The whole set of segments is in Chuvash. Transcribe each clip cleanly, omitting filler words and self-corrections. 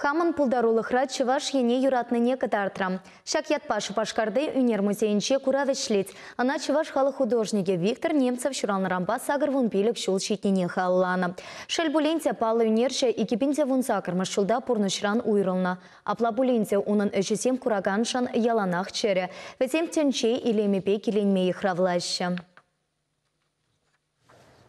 Хамӑн пултарулӑхра Чӑваш Ене юратнине кӑтартрӑм. Ҫак ятпа Шупашкарти ӳнер музейӗнче курав ӗҫлет. Ӑна чӑваш халӑх художникӗ Виктор Немцев ҫуралнӑранпа 85 ҫул ҫитнине халалланӑ. Шел пулин те, паллӑ ӳнерҫӗ 2018-мӗш ҫулта пурнӑҫран уйрӑлнӑ. Апла пулин те унӑн ӗҫӗсем кураканшӑн яланах чӗрӗ. Вӗсем тӗнче илемӗпе киленме йыхравлаҫҫӗ.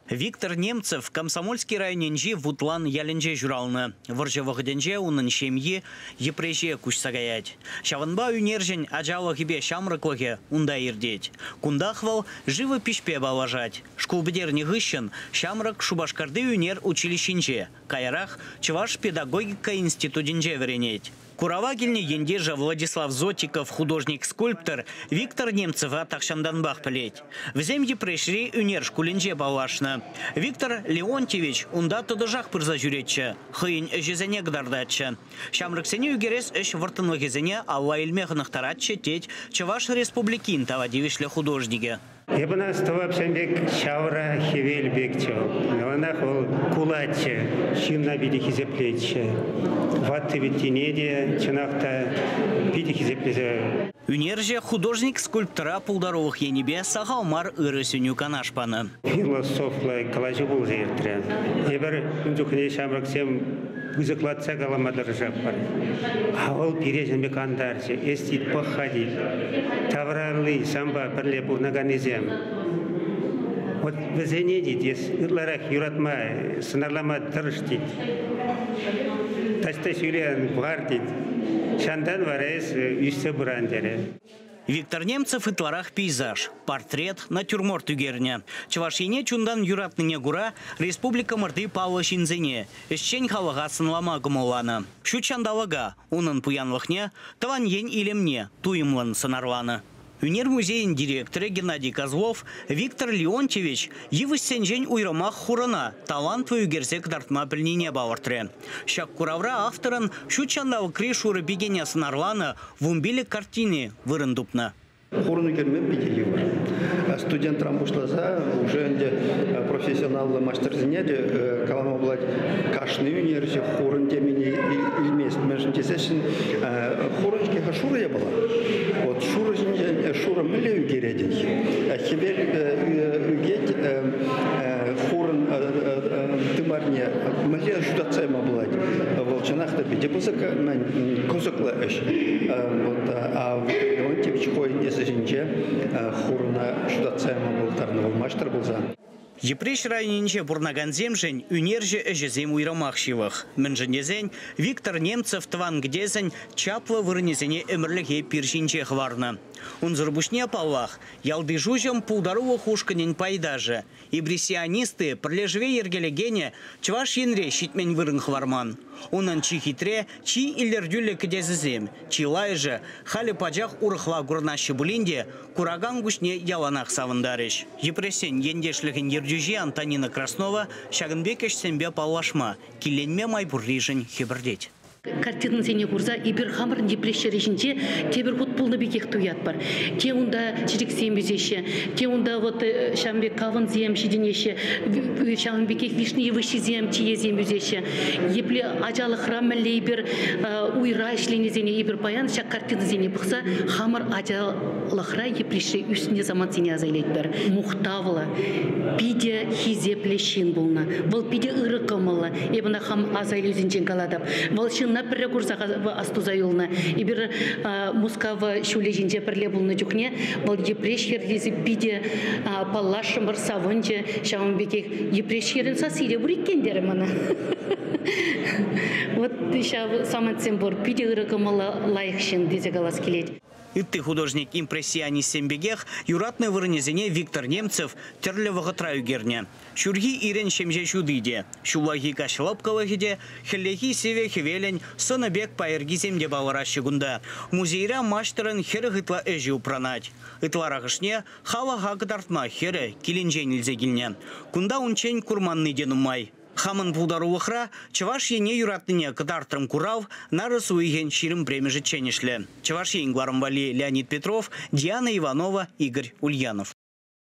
Виктор Немцев Комсомольски районӗнчи Вутлан ялӗнче ҫуралнӑ. Вӑрҫӑ вӑхӑтӗнче унӑн ҫемйи Йӗпреҫе куҫса каять. Ҫавӑнпа ӳнерҫӗн ачалӑхӗпе ҫамрӑклӑхӗ унта иртет. Кунтах вӑл живопиҫпе паллашать. Шкул пӗтернӗ хыҫҫӑн ҫамрӑк Шупашкарти ӳнер училищинче, каярах Чӑваш педагогика институтӗнче вӗренет. Курава килнӗ ентешӗ Владислав Зотиков художник-скульптор Виктор Немцева тахҫантанпах пӗлет. Вӗсем Йӗпреҫри ӳнер шкулӗнче паллашнӑ. Виктор Леонтьевич унта тӑтӑшах пырса ҫӳретчӗ, хӑйӗн ӗҫӗсене кӑтартатчӗ. Ҫамрӑксене ӳкерес ӗҫ вӑрттӑнлӑхӗсене алла илме хӑнӑхтаратчӗ, тет Чӑваш Республикин тава тивӗҫлӗ художникӗ. Эп ӑна астӑвап пек ҫавра хӗвел пекчӗ вӑл. Яланах вӑл кулатчӗ, ҫынна питӗ хисеплетчӗ. Ватти-вӗттине те чӑнах та питӗ хисеплесе. Ӳнерҫӗ художник-скульптора пултарулӑх енӗпе сахал мар ырӑ сӗнӳ-канаш панӑ. Философла калаҫу пулса иртрӗ. Эпир ун чухне ҫамрӑксем пысӑклатса калама тӑрӑшатпӑр. А вӑл пире ҫын пек антарчӗ. Эс тет, пӑх-ха тет. Тавралли санпа пӗрле пурӑнаканнисем. Вот вӗсене тет, эс ытларах юратма, сӑнарлама тӑрӑш тет. Таҫта ҫӳле пӑхар тет. Ҫантан вара эс ӳссе пыран терӗ. Виктор Немцев ытларах пейзаж, портрет, натюрморт ӳкернӗ. Чӑваш Ене чунтан юратнине кура республикӑмӑрти паллӑ ҫынсене, ӗҫчен халӑха сӑнлама кӑмӑлланӑ. Ҫут ҫанталӑка, унӑн пуянлӑхне, тӑван ен илемне туйӑмлӑн сӑнарланӑ. Ӳнер музейӗн директорӗ Геннадий Козлов Виктор Леонтьевич йывӑҫсенчен уйрӑмах хурӑна талантлӑ ӳкерсе кӑтартма пӗлнине палӑртрӗ. Ҫак куравра авторӑн ҫут ҫанталӑкри шурӑ пикене сӑнарланӑ 15 картини вырӑн тупнӑ. Хурӑн ӳкерме питӗ йывӑр. Студентран пуҫласа уже ӗнтӗ профессионаллӑ маҫтӑрсене те калама пулать, кашни ӳнерҫӗ хурӑн темине илмест. Мӗншӗн тесессӗн хурӑн-ҫке-ха шурӑ япала. Вот шурӑ ҫинчен шурӑ мӗнле ӳкеретӗн? Хӗвел ӳкет хурӑн тымарне мӗнле ҫутатса яма пулать? Вӑл чӑнах та питӗ пысӑк кӑсӑклӑ ӗҫ. Вот, а Леонтьевич хӑйӗн ӗҫӗнче хурӑна ҫутатса яма пултарнӑ вӑл маҫтӑр пулса. Йӗпреҫ районӗнче пурӑнакансемшӗн ӳнерҫӗ ӗҫӗсем уйрӑмах ҫывӑх. Мӗншӗн тесен Виктор Немцев тӑван кӗтесӗн чаплӑ вырӑнӗсене ӗмӗрлӗхе пир ҫинче хӑварнӑ. Унсӑр пуҫне, паллах, ялти шуҫӑм пултарулӑх ушкӑнӗн пайташӗ. Импрессионисты пӗрлешӗве йӗркелекенӗ Чӑваш Енре ҫитмен вырӑн хӑварман. Унӑн чи хитре, чи илӗртӳллӗ кӗтесӗсем чылайӑшӗ халӗ пачах урӑхла курӑнаҫҫӗ пулин те куракан куҫне яланах савӑнтарӗҫ. Йӗпреҫсен ентешлӗхӗн ертӳҫи Антонина Краснова ҫакӑн пек ӗҫсемпе паллашма, киленме май пурришӗн хӗпӗртет. Картинӑсене курса эпир хамӑрӑн Йӗпреҫ ҫӗрӗ ҫинче тепӗр хут пулнӑ пекех туятпӑр. Те унта чечексем ӳсеҫҫӗ, те унта вот ҫавӑн пек кавӑнсем ҫитӗнеҫҫӗ, ҫавӑн пекех вишня йывӑҫҫисем, чиесем ӳсеҫҫӗ. Епле ачалӑхра мӗнле эпир уйра ӗҫленисене эпир паян ҫак картинӑсене пӑхса хамӑр ачалӑхра Йӗпреҫре ӳснӗ самантсене аса илетпӗр. Мухтавлӑ, питӗ хисеплӗ ҫын пулнӑ. Вӑл питӗ ырӑ кӑмӑллӑ. Эп ӑна хам аса илӳсенчен калатӑп. Вӑл ҫынна пӗрре курса астуса юлнӑ. Эпир Мускав ҫулӗ ҫинче пӗрле пулнӑ чухне вӑл Йӗпреҫ хӗрлисӗ питӗ паллашрӑмӑр, савӑнчӗ. Ҫавӑн пекех Йӗпреҫ хӗрӗн сасси те пур иккен терӗ мана. Вот ҫав самантсем пур. Питӗ ырӑ кӑмӑллӑ, лайӑх ҫын тесе калас килет. Ытти художник-импрессионистсем пекех юратнӑ вырӑнӗсене Виктор Немцев тӗрлӗ вӑхӑтра ӳкернӗ. Ҫурхи ирӗн ҫемҫе ҫути те, ҫуллахи каҫ лӑпкӑлӑхӗ те, хӗллехи сивӗ хӗвелӗн сӑнӑ пек пайӑркисем те палӑраҫҫӗ кунта. Музейра маҫтӑрӑн 40 ытла ӗҫӗ упранать. Ытларахӑшне халӑха кӑтартма хӗрӗ килӗнчен илсе килнӗ. Кунта унччен курманни те нумай. Хамӑн пултарулӑхра Чӑваш Ене юратнине кӑтартрӑм курав нарӑс уйӑхӗн 21-мӗшӗччен ӗҫлӗ. Чӑваш Ен кӑларӑм валли Леонид Петров, Диана Иванова, Игорь Ульянов.